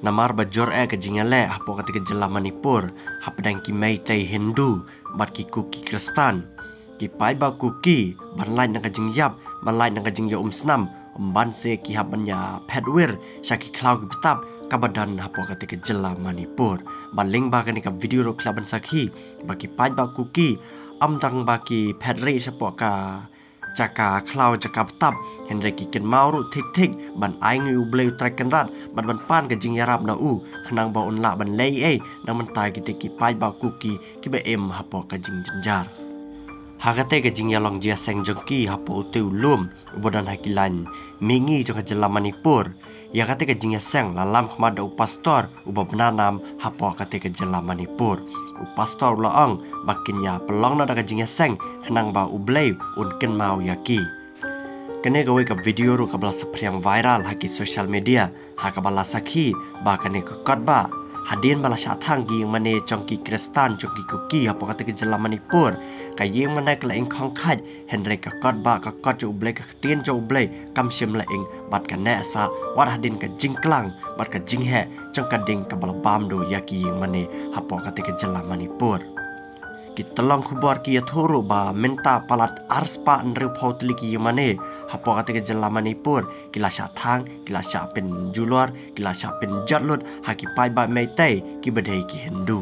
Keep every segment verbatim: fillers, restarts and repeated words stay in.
Namar ba jur eh ka jingïaleh hapoh kata ka jylla Manipur hapdeng ki Meitei Hindu bad ki Kuki Khristan. Ki paidbah Kuki ban lait na ka jingïap, ban lait na ka jingïaumsnam, ban se ki hap ban ïa phet wir sha ki khlaw ki btap kaba don hapoh kata ka jylla Manipur. Bad lyngba kane ka video ruh ki lah ban sakhi ba ki paidbah Kuki ym tang ba ki phet rieh shapoh ka jaka khlaw jaka btap, hynrei ki kynmaw ruh thik thik ban ai ngi U Blei U Trai Kynrad bad ban pan ka jingïarap na u khnang ba un lah ban leh ei na mynta kita ki paidbah Kuki kiba im hapoh ka jingjynjar. Ha kata ka jingïalong jingïaseng jong ki hapoh utei u lum uba don ha ki lain mihngi jong ka jylla Manipur, ïa kata ka jingïaseng la lam khmat da u pastor uba bna nam hapoh kata ka jylla Manipur. U pastor u la ong ba kin ïa pynlong noh da ka jingïaseng khnang ba U Blei un kynmaw ïa ki. Kane kawei ka video ruh kaba la saphriang viral ha ki social media, ha kaba la sakhi ba kane ka kot ba hadien ba la shah thang ki ïingmane jong ki Khristan jong ki Kuki hapoh kata ka jylla Manipur, ka ïingmane ka la ing khong khait, hynrei ka kot ba, ka kot jong U Blei, ka ktien jong U Blei kam shym la ing bad ka neh sah wat hadien ka jingklang bad ka jingheh jong ka ding kaba la bam duh ïa ki ïingmane hapoh kata ka jylla Manipur. Ki tyllong khubor ki ïathuh ruh ba mynta palat arspah hynriewphew tylli ki ïingmane hapoh kata ka jylla Manipur ki la shah thang, ki la shah pynjulor, ki la shah pynjot lut ha ki paidbah Meitei kiba dei ki Hindu.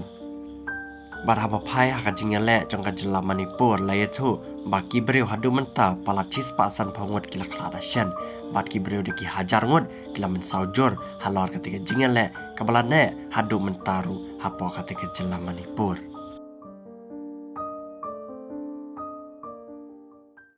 Bad haba phai ha ka jingïaleh jong ka jylla Manipur la ïathuh ba ki briew haduh mynta palat shispah sanphew ngut ki la khlad shen, bad ki briew da ki hajar ngut ki la mynsaw jur halor kata ka jingïaleh kaba la neh haduh mynta ruh hapoh kata ka jylla Manipur.